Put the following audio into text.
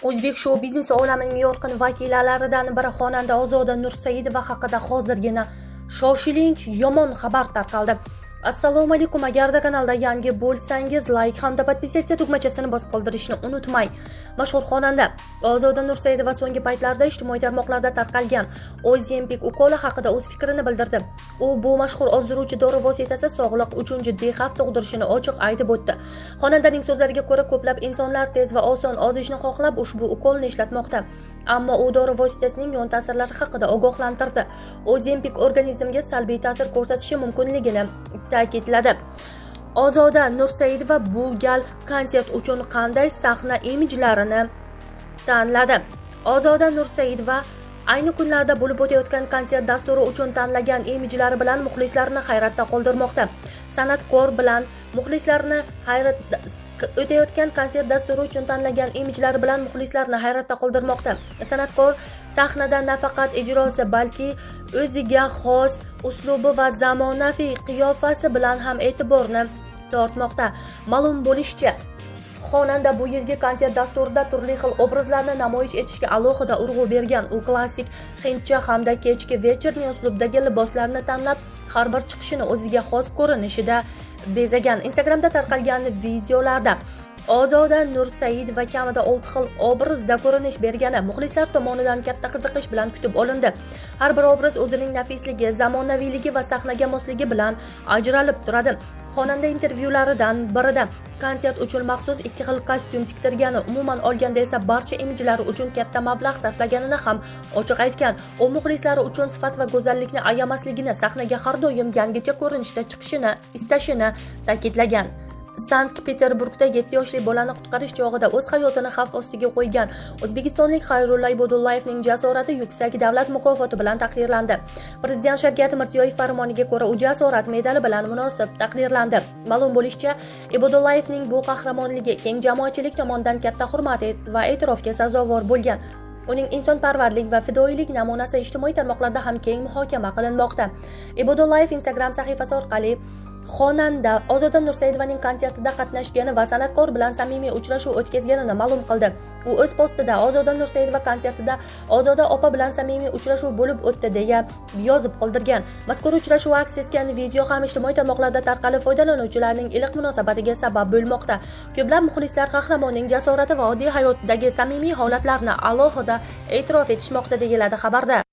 O'zbek shou biznesi olamining yorqin vakillaridan biri xonanda Ozoda Nursaidova haqida hozirgina shoshilinch yomon xabar tarqaldi. Assalomu alaykum. Agarda kanalda yangi bo'lsangiz, like hamda podpisatsiya tugmachasini bosib qoldirishni unutmang. Mashhur xonanda Ozoda Nursaidova so'nggi paytlarda ijtimoiy tarmoqlarda tarqalgan Ozempic ukoli haqida o'z fikrini bildirdi. U bu mashhur ozdiruvchi dori vositasi sog'liq uchun jiddiy xavf tug'dirishini ochiq aytib o'tdi. Xonandaning so'zlariga ko'ra, ko'plab insonlar tez va oson ozishni xohlab ushbu ukolni ishlatmoqda. Ammo u dori vositasining yon ta'sirlari haqida ogohlantirdi. Ozempic organizmga salbiy ta'sir ko'rsatishi mumkinligini ta'kidladi. Ozoda Nursaidova bu gal konsert uchun qanday sahna imijlarini tanladi? Ozoda Nursaidova ayni kunlarda bo'lib o'tayotgan konsert dasturi uchun tanlagan imijlari bilan muxlislarni hayratda qoldirmoqda. San'atkor bilan muxlislarni hayrat o'tayotgan konsert dasturi uchun tanlagan imijlari bilan muxlislarni hayratda qoldirmoqda. San'atkor sahnada nafaqat ijrosi, balki o'ziga xos uslubi va zamonaviy qiyofasi bilan ham e'tiborni tortmoqda. Ma'lum bo'lishicha, xonanda bu yilgi konsert dasturida turli xil obrazlarni namoyish etishga alohida urg'u bergan. U klassik hindcha hamda kechki vecherniy uslubdagi liboslarni tanlab, har bir chiqishini o'ziga xos ko'rinishida bezagan. Instagramda tarqalgan videolarda Ozoda Nursaidova kamida 6 xil obrazda ko'rinish bergani muxlislar tomonidan katta qiziqish bilan kutib olindi. Har bir obraz o'zining nafisligi, zamonaviyligi va sahnaga mosligi bilan ajralib turadi. Xonanda intervyularidan birida konsert uchun maxsus 2 xil kostyum tiktirgani, umuman olganda esa barcha imijlari uchun katta mablag' sarflaganini ham ochiq aytgan. U muxlislari uchun sifat va go'zallikni ayamasligini, sahnaga har doim yangicha ko'rinishda chiqishini istashini ta'kidlagan. Sankt-Peterburgda 7 yoshli bolani qutqarish chog'ida o'z hayotini xavf ostiga qo'ygan o'zbekistonlik Xayrulla Ibodullayevning jasorati yuksak davlat mukofoti bilan taqdirlandi. Prezident Shavkat Mirziyoyev farmoniga ko'ra u jasorat medali bilan munosib taqdirlandi. Ma'lum bo'lishicha, Ibodullayevning bu qahramonligi keng jamoatchilik tomonidan katta hurmat va e'tirofga sazovor bo'lgan. Uning insonparvarlik va fidoyilik namunasi ijtimoiy tarmoqlarda ham keng muhokama qilinmoqda. Ibodullayev Instagram sahifasi orqali xonanda Ozoda Nursaidovaning konsertida qatnashgani va san'atkor bilan samimiy uchrashuv o'tkazganini ma'lum qildi. U o'z postida Ozoda Nursaidova konsertida Ozoda opa bilan samimiy uchrashuv bo'lib o'tdi deya yozib qoldirgan. Mazkur uchrashuv aks etgan video ham ijtimoiy tarmoqlarda tarqalib, foydalanuvchilarning iliq munosabatiga sabab bo'lmoqda. Ko'plab muxlislar qahramonning jasorati va oddiy hayotdagi samimiy holatlarni alohida e'tirof etishmoqda, deyiladi xabarda.